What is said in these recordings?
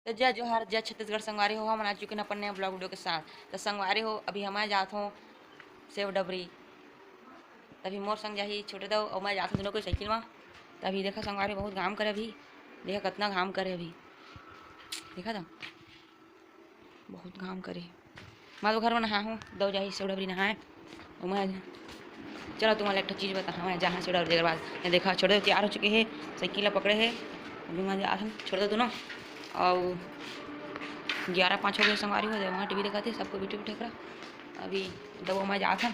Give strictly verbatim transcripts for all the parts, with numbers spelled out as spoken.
तो जय जोहार, जय छत्तीसगढ़ संगवारी हो, हमन आ चुके हैं अपन नया vlog video के साथ। तो संगवारी हो, अभी हमन जात हों सेव डबरी, तभी मोर संग जाही छोटे दऊ अउ मैं जात हों दोनों कोई साइकिल में। तभी देखा संगवारी, बहुत घाम करे अभी, देखा कितना घाम करे अभी, देखा था बहुत घाम करे। मैं तो घर में नहा हूँ, दऊ जाही सेव डबरी नहाए। अउ मैं चलो तुम्हारे एक ठो चीज़ बताऊँ, मैं जहाँ सेव डबरी के बाद ये देखा छोटे दऊ तैयार हो चुके हैं, साइकिल ला पकड़े हैं। अभी मैं जात हूँ छोटे दऊ दोनों, अउ ग्यारह पाँच हो गए संगवारी हो जाए, वहाँ टीवी देखा थे सबको बैठे बैठे करा। अभी दऊ मैं जात हूँ,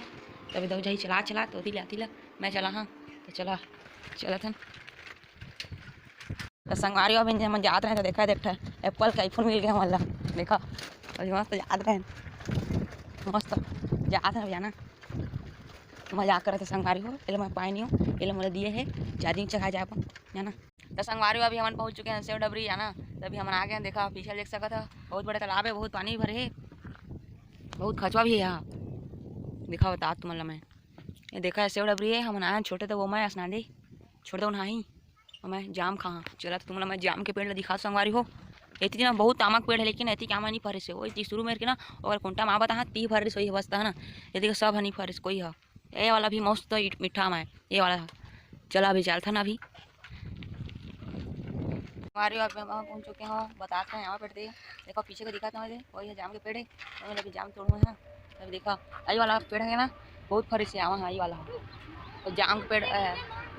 तभी दऊ जाही चला चला तो ओती ले आती ला मैं चला हाँ, तो चला चलत हन। तो संगवारी हो, अभी हमन जात रहे तो देखा एक ठा एप्पल का आईफोन मिल गया हमन ला। देखा अभी मस्त जात रहे, मस्त जात रहे जाना। मजाक करत हे संगवारी हो, एला मैं पाए नहीं हूँ, एला मोला दिए हे चार्जिंग चढ़ा जाए अपन जाना। तो संगवारी हो, अभी हमन पहुँच चुके हैं सेव डबरी जाना। तो अभी हमन आ गए हैं, देखा पीछे देख सकत ह बहुत बड़े तालाब है, बहुत पानी भरे है, बहुत खचवा भी है यहाँ। देखा बता तुमन ला मैं, ये देखा सेव डबरी है, हमन आए छोटे तो वो मैं असनाडी छोटे तो नहाही। मैं जाम खाहा। चला तो तुमला मैं जाम के पेड़ ला दिखा संगवारी हो। एती ना बहुत आमा के पेड़ है, लेकिन एती के आमा नहीं फरिस हे। ओती शुरू में के ना, अगर कोंटा मा बता हाँ, ती फरिस होई बस्ता है ना। एती के सब ह नहीं फरिस कोई ह। ये वाला भी मस्त मीठा आमा है, ये वाला ह। चला अभी चलथन अभी। संगवारी हो, अब हम पहुँच चुके हो, बताते हैं आमा पेड़ दे। देखो पीछे को दिखाते हैं, वही है जाम के पेड़ है, वही अभी जाम तोड़ू है। अभी देखा, आई वाला पेड़ है ना, बहुत फरिस हे आमा ह, आई वाला ह। तो जाम के पेड़, अ,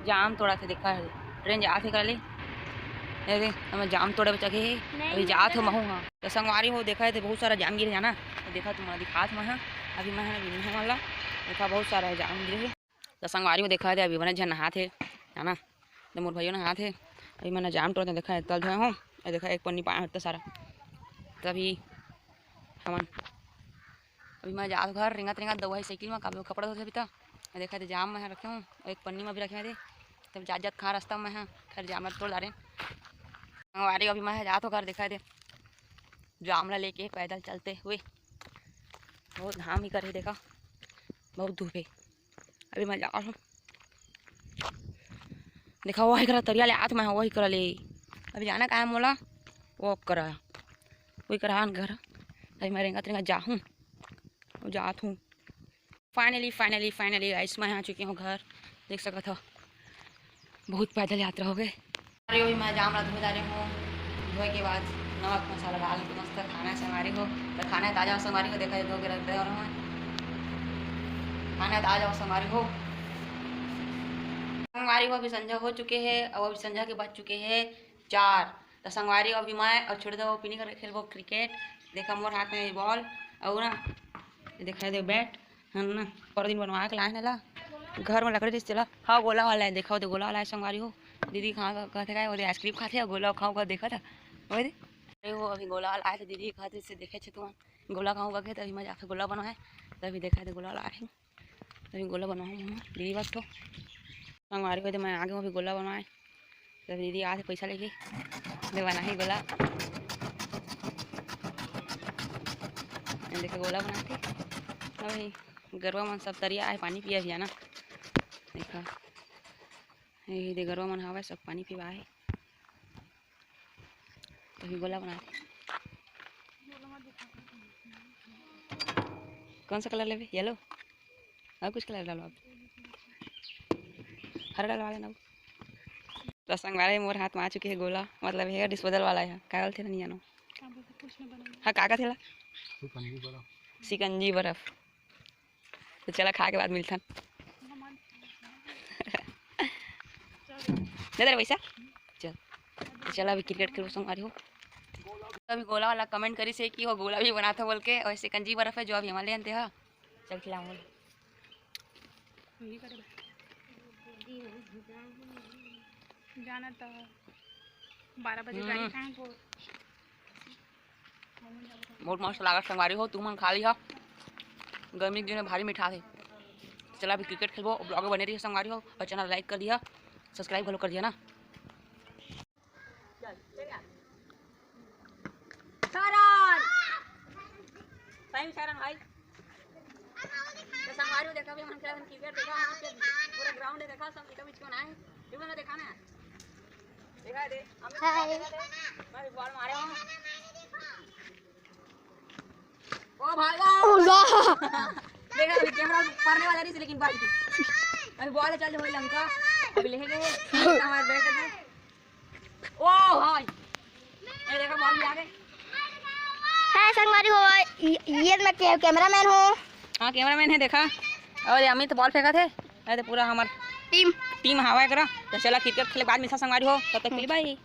जाम तोड़त हे, देखा है, ट्रेन जात हे करा ले। ये दे, हम जाम तोड़े बचा के हे, अभी जात हो महू हाँ। तो संगवारी हो, देखा है, तो बहुत सारा जाम गिरे है ना। तो देखा, तुम दिखात मैं हाँ, अभी मैं है ना, बिनी है वाला। देखा, बहुत सारा है जाम गिरे है। तो संगवारी हो, देखा है, अभी बने झन नहात हे, है ना। तो मोर भाइयों नहात हे, अभी मैंने जाम तोड़त हे, देखा है, तल धोए हूँ। ये देखा, एक पन्नी पाए होता सारा। तभी हमन अभी मैं जात घर रेंगत रेंगत दऊ हे साइकिल में, काबे कपड़ा धोथे अभी त। मैं देखा थे जाम में रखे हूँ, एक पन्नी में भी रखे थे, तब जात जात खा रास्ता में है, खैर जाम ला तोड़ डारे। संगवारी अभी मैं जात हो घर, देखा थे जाम ला लेके पैदल चलते हुए, बहुत घाम ही करे देखा, बहुत धूप है। अभी मैं जा रहा हूँ। देखा, वही करा तरिया ले आत मैं, वही करा ले। अभी जाना का है मोला? वो करा, वही करा घर। अभी मैं रेंगत रेंगत जाहूँ, जात हूँ। Finally, finally, finally guys, मैं आ चुकी हूँ घर। देख सकत हो, बहुत पैदल यात्रा हो गए। अरे, अभी मैं जाम ला धोए जा रही हूँ। धोए के बाद नमक मसाला डाल के मस्त खाना है संगवारी हो। तो खाना है ताजा संगवारी हो, देखा धो के रख दे। और मैं खाना है ताजा संगवारी हो। संगवारी हो, अभी संझा हो चुके है और अभी संझा के बज चुके है चार। तो संगवारी हो, अभी मैं और छोटे दो पिनी कर खेलबो क्रिकेट। देखा मोर हाथ में बॉल और ना, देखा दे बैट। है ना, पर दिन बनवा के लाए ना ला, घर में लकड़ी रिस चला। हाँ, गोला वाला है, देखा दे गोला वाला है संगवारी हो। दीदी कहाँ का कहते का, वो आइसक्रीम खाते हैं, गोला खाऊँ का देखा था। वो दे, अरे वो अभी गोला वाला आए थे, दीदी खाते से देखे छे तुम गोला खाऊँ का, तभी मैं जाके गोला बनवाए, तभी देखा थे गोला वाला आए हैं, तभी गोला बनवाऊँ दीदी बस तो। संगवारी हो, तो मैं आगे हूँ अभी गोला बनवाए। तब दीदी आथे पैसा लेके, दे बनाही गोला। ये देखे गोला बनाथे। अभी गरवा मन सब तरिया आए, पानी पिया भी आना। देखा, ये दे गरवा मन हवा, सब पानी पीवा है। तभी गोला बनाथे। कौन सा कलर लेबे? येलो? और कुछ कलर डालो आप। हरा डलवा लेना। तो संगवारी मोर हाथ में आ चुके है गोला, मतलब हेयर डिस्पोजल वाला है, का बोलथे ना, नहीं जानो। हाँ, का का थेला? सिकंजी बर्फ। तो चला, खा के बाद मिलथन। दे दे रे पैसा। चल, तो चला अभी क्रिकेट खेलबो संगवारी हो। अभी गोला वाला कमेंट करिस हे कि वो गोला भी बनाथे बोल के, और सिकंजी बर्फ है जो अभी हमन ले आनते हा। चल खिलाओ। जाना तो बारह बजे गाड़ी हम्म। कहाँ को? बहुत मस्त लागत संगवारी हो, तुमन खा लिहा। गर्मी के दिन में भारी मीठा थे। चला अभी क्रिकेट खेलबो, ब्लॉग में बने रहिए संगवारी हो, और चैनल लाइक कर दिया, सब्सक्राइब घलो कर दिया ना। शरण! सही शरण भाई। तो संगवारी हो, देखा भी हमन खेलत हन क्रिकेट, देखा हमन के पूरा ग्राउंड है, देखा सब बीचों बीच कोना है। ये वाला देखा ना। देखा दे, हम हाय। देखा दे। मैं बॉल मारे हूँ। भागा। ओला। देखा, अभी कैमरा पड़ने वाला नहीं, लेकिन बच गई। अभी बॉल चल रही लंका, अभी लेके गए हमारे बैट में। ओ भाई, ये देखो, बॉल भी आ गई। है संगवारी हो, ये, ये मैं कै-, कैमरामैन हूँ। हाँ, कैमरामैन है, देखा। और ये अमित बॉल फेंका थे, अरे पूरा हमार टीम। टीम हवा करा। तो चला, क्रिकेट खेले बाद में संगवारी हो, तब तक के लिए बाय।